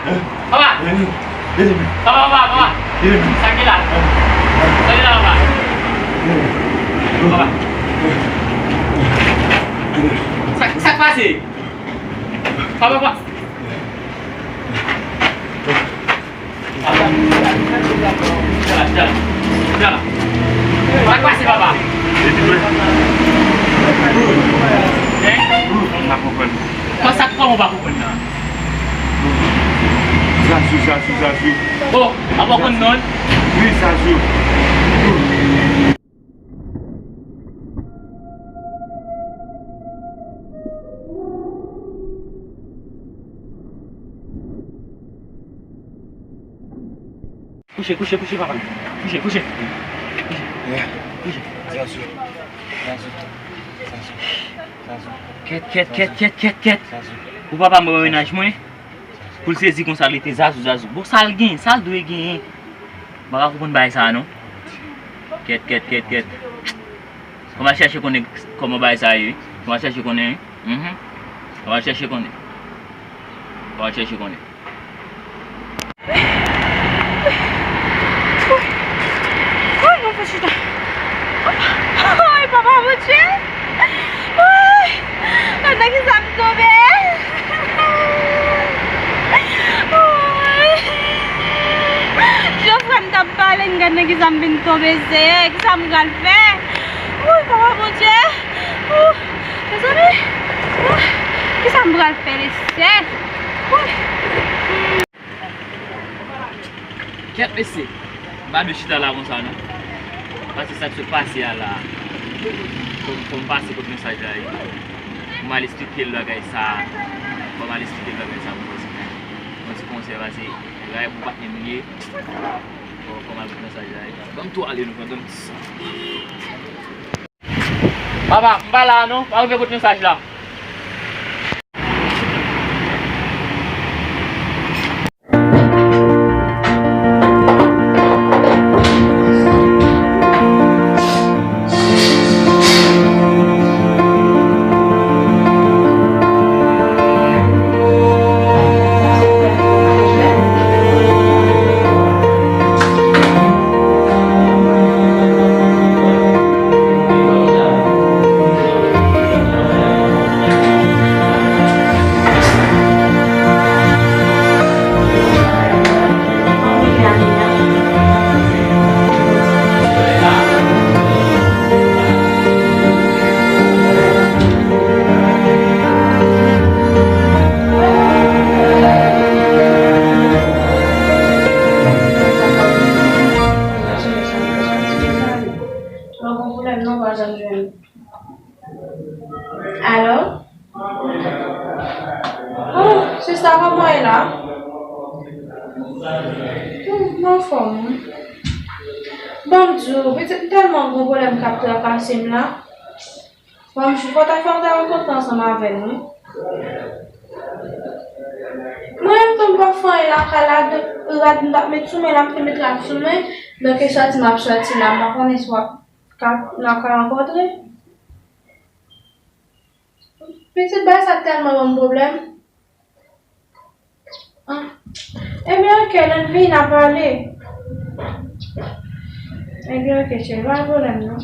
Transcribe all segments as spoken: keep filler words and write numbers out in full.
Papa! Papa, papa, papa! Sa ki la? Sa ki la, papa? Papa! Sa, sa k pase? Papa, papa! Papa! Jala, jala, jala. Sa k pase, papa? Hein? M pa konprann. Kòman sa, kòman w pa konprann nan? Zazou, Zazou, Zazou. Oh, a pa konn non? Wi, Zazou. Kouche, kouche, kouche, papa. Kouche, kouche. Kouche. Kouche. Zazou. Zazou. Zazou. Zazou. Kèt, kèt, kèt, kèt, kèt, kèt. Zazou. Ou papa mwen nan mennaj mwen. Pou l sezi konsa, l rete Zazou, Zazou. Bon, sa l gen, sa l dwe genyen. M pa ka konprann bagay sa a, non. Kèt, kèt, kèt, kèt. Fò m al chèche konnen kòman bagay sa a ye, wi. Fò m al chèche konnen, wi. Mhm. Fò m al chèche konnen. Fò m al chèche konnen. Woy, mwen fè chita. Woy, papa Bondye. Woy, gad nan kisa m tonbe. Woy. Jofre m t ap pale, gad nan kisa m vin tonbe, Seyè. Kisa m pral fè? Woy, papa Bondye. Woy, mezanmi. Woy, kisa m pral fè, Lesyèl? Woy. Kèt mesye, m pa dwe chita la konsa non. Paske sa k sot pase a la, fò, fò m pase kot mesaj la ye. Fò m al esplike l bagay sa. Fò m al esplike l bagay sa pou mwen. Mwen ti konsèy pase, bagay pou patnè m li ye. Fò, fò m al kot mesaj la ye. Ban m tou ale nou, ban m ti san. Papa, m pa la non, m arive kot mesaj la. Mwen gon pwoblèm non, pa janm jwenn. Alo? Oh, sista, kòman w ye la? Hmm, m anfòm wi. Ban m di w, pitit, m tèlman gon pwoblèm k ap trakase m la. Bon, m chou fò ta fè w ta rankontre ansanm avè m wi. Mwen menm tou m p ap fè anyen lakay la, de rad m t ap met sou mwen la, m te met rad sou mwen, donk e sòti m ap sòti la, m pa konnen si w ap ka, n ap ka rankontre. Pitit, bagay sa tèlman ban m pwoblèm. Ah. Ebyen, oke, lè n vini, n a pale. Ebyen, oke, cheri, pa gen pwoblèm, non.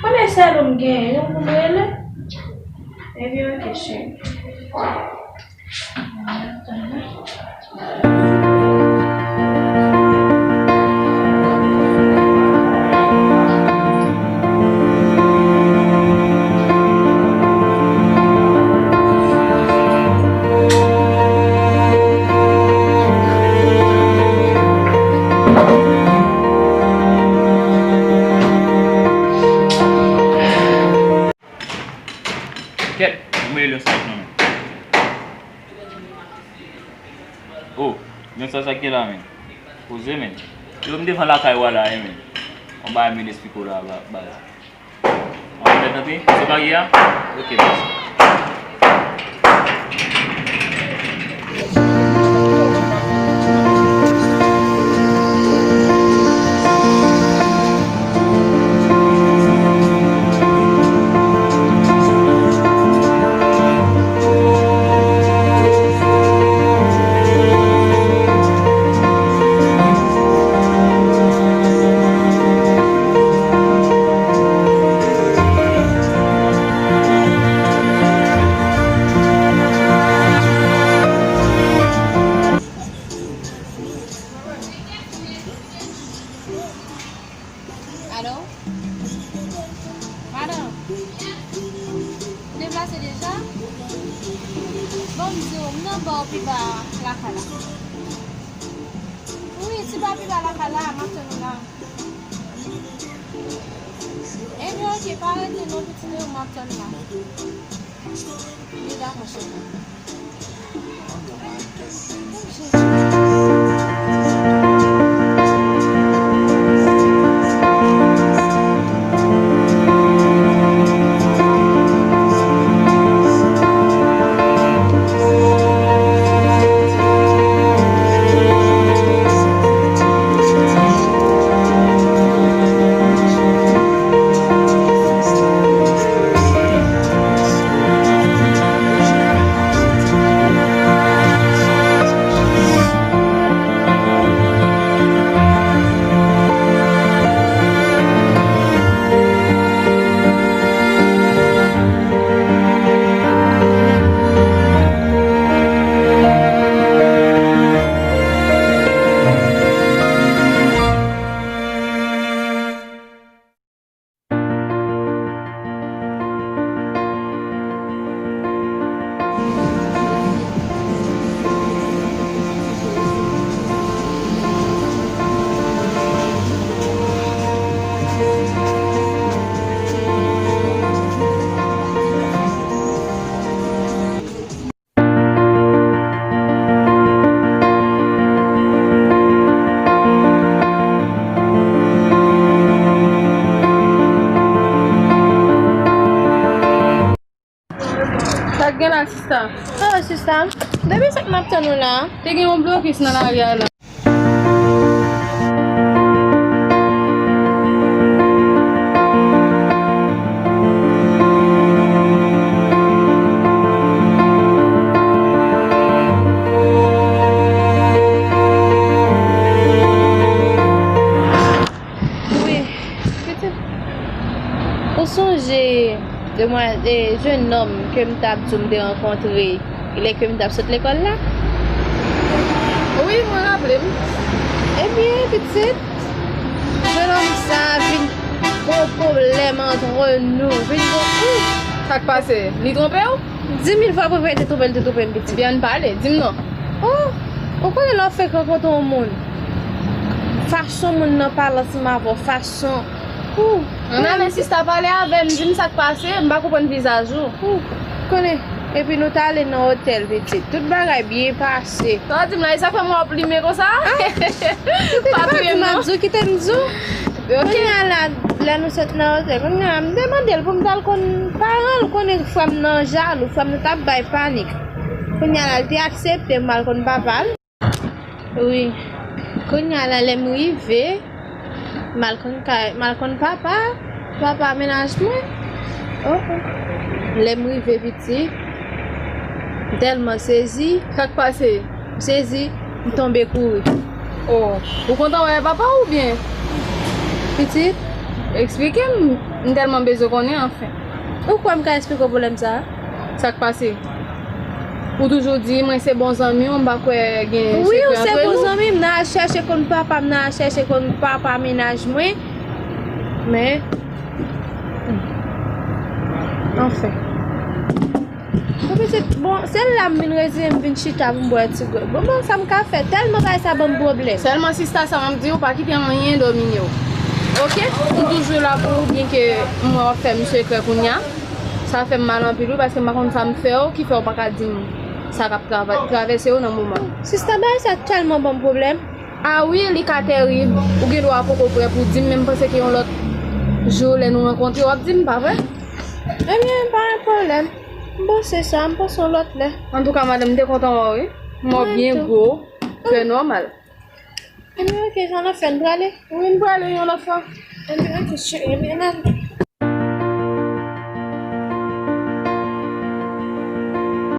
Konnen sèl ou m genyen, yon pou m rele. Ebyen, oke, cheri. Kèt, m rele yon sa k nan men. Oh, men sa, sa ki la, men. Poze, men. Yo, m devan lakay ou a la, wi, men. Yon bagay m vin esplike w la, ba, baz. Ou ap fè tante? Se bagay a? Ok, baz. Wi, ti papi pa lakay la, m ap tann ou la. Ebyen, oke, pa rete non, pitit, m ap tann ou la. Li la, monchè. Sa k gen la, sista? Oh, sista, depi sèt m ap tann ou la. Te gen yon blokis nan lari a la. Wi, pitit. Ou sonje demwa-, e, jennonm ke m t ap di w m te rankontre lè ke m t ap sot lekòl la? Wi, mwen raple m. Ebyen, pitit, jennonm sa vin gon pwoblèm antre nou. Vin gon, ou. Sa k pase? Li twonpe w? Di mil fwa prefere te twonpe l te twonpe m, pitit. Ebyen, ann pale, di m non. Oh, ou konnen lè w fenk rankontre yon moun, fason moun nan pale ansanm avè w, fason, ou. Ann ale, sista, pale avè m, di m sa k pase, m pa konprann vizaj ou. Ou konnen, epi nou t ale nan otèl, pitit. Tout bagay byen pase. Sa w di m la, e sa k fè m wè w plime konsa? Ah, pitit, pa touye m non. Kite m di w, kite m di w. Kounye a la, lè nou sot nan otèl, kounye a, m te mande l pou m t al konn paran l, konnen frè m nan jalou, frè m nan t ap bay panik. Kounye a la, l te aksepte m al konn papa l. Wi. Kounye a la, lè m rive, m al konn kay, m al konn papa, papa mennaj mwen. Oh, oh. Lè m rive, pitit, m tèlman sezi. Sa k pase? M sezi, m tonbe kouri. Oh, ou kontan wè papa w oubyen? Pitit? Eksplike m, m tèlman bezwen konnen, anfen. Ou kwè m ka eksplike w pwoblèm sa a? Sa k pase? Ou toujou di mwen se bon zanmi w, m pa kwè gen sekrè antre nou. Wi, ou se bon zanmi m, m nan al chèche konn papa, m nan al chèche konn papa mennaj mwen. Men, anfen. Bon, pitit, bon, se la m vin reziyen m vin chita pou m bwè ti gwòg. Bon, bon, sa m ka fè? Tèlman bagay sa ban m pwoblèm. Sèlman sista, sa m ap di w, pa kite anyen domine w. Oke? M toujou la pou ou, byenke m wè w ap fè m sekrè kounye a. Sa fè m mal anpil wi, paske m pa konn sa m fè w, ki fè w pa ka di m sa k ap trava-, travèse w nan moman. Sista, bagay sa tèlman ban m pwoblèm. Ah wi, li ka tèrib. Ou gen dwa poko prè pou di m, men m panse ke yon lòt jou, lè nou rankontre, w ap di m, pa vre? Ebyen, pa gen pwoblèm. M panse sa, m panse yon lòt lè. Antouka, madanm, m te kontan wè w, wi. M wè w byen gwo, trè nòmal. Ebyen, oke, sa n ap fè, n prale? Wi, n prale yon lòt fwa. Ebyen, oke, cheri, ebyen, n ale.